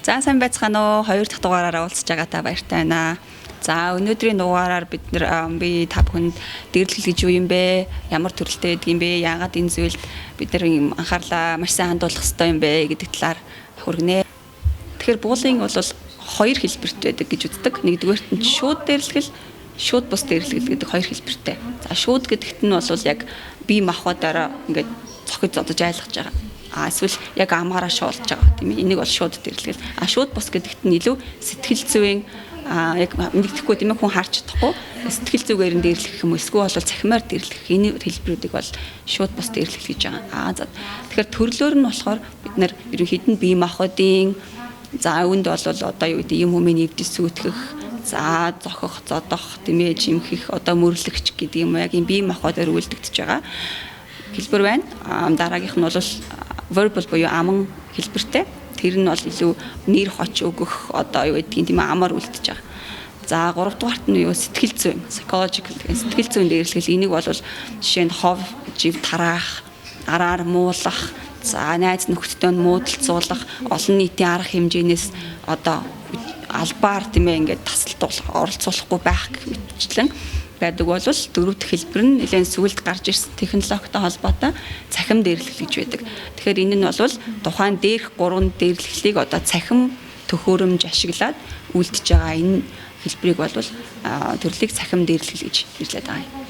За, сайн байцгаана уу? Хоёр дахь дугаараараа уулзж байгаадаа баяртай байна. За, өнөөдрийн дугаараар бид нэр би та бүхэнд дээрлэл гэж юу юм бэ? Ямар төрөлтэй байдаг юм бэ? Яагаад энэ зүйлд бид нар юм анхаарлаа маш сайн хандуулах ёстой юм бэ гэдэг талаар хүргэнэ. Тэгэхээр bullying бол хоёр хэлбэрт байдаг гэж үздэг. Нэгдүгээрт нь шууд дээрлэгэл, шууд бус дээрлэгэл гэдэг хоёр хэлбэртэй. За, шууд гэдэгт нь бол яг бие махбодоороо ингээд цохиж зодож айлгаж байгаа. А эсвэл яг амаараа шуулж байгаа, тийм ээ. Энийг бол шууд дээрлэгэл. А шууд бус гэдэгт нь илүү сэтгэл зүйн, яг мэддэхгүй, тийм ээ, хүн харж чадахгүй сэтгэл зүгээр нь дээрлэх юм уу, эсвэл бол цахимаар дээрлэх, энэ хэлбэрүүдийг бол шууд бус дээрлэх гэж байгаа. Аа, за, тэгэхээр төрлөөр нь болохоор бид нар ерөнхийд нь бие махбодын, за, үүнд бол одоо юу гэдэг, юм хүмүүний эвдэж сүйтгэх, за, зохих, зодох, тийм ээ, жимхэх, одоо мөрлөгч гэдэг юм уу, яг юм бие махбодоор үйлдэгдэж байгаа хэлбэр байна. Дараагийнх нь бол verbal буюу аман хэлбэртэй. Тэр нь бол илүү нэр хоч өгөх, одоо юу гэдгийг, тийм, амар үлдэж байгаа. За, гурав дугаарт нь юу, сэтгэл зүйн, psychological, сэтгэл зүйн дээрлэгэл. Энийг бол жишээ нь хов жив тараах, араар муулах, за, найз нөхдөдөө нь муудалцуулах, олон нийтийн арга хэмжээнээс одоо албаар, тийм ээ, ингээд тасалдуулах, оролцуулахгүй байх гэх мэтчлэн байдаг бол дөрөв дэх хэлбэр нь нэлээд сүүлд гарч ирсэн технологитой холбоотой цахим дээрлэгэл гэж байдаг. Тэгэхээр энэ нь бол тухайн дээрх гурван дээрлэглийг одоо цахим төхөөрөмж ашиглаад үлдэж байгаа энэ хэлбэрийг бол төрлийг цахим дээрлэгэл гэж нэрлэдэг байгаа юм.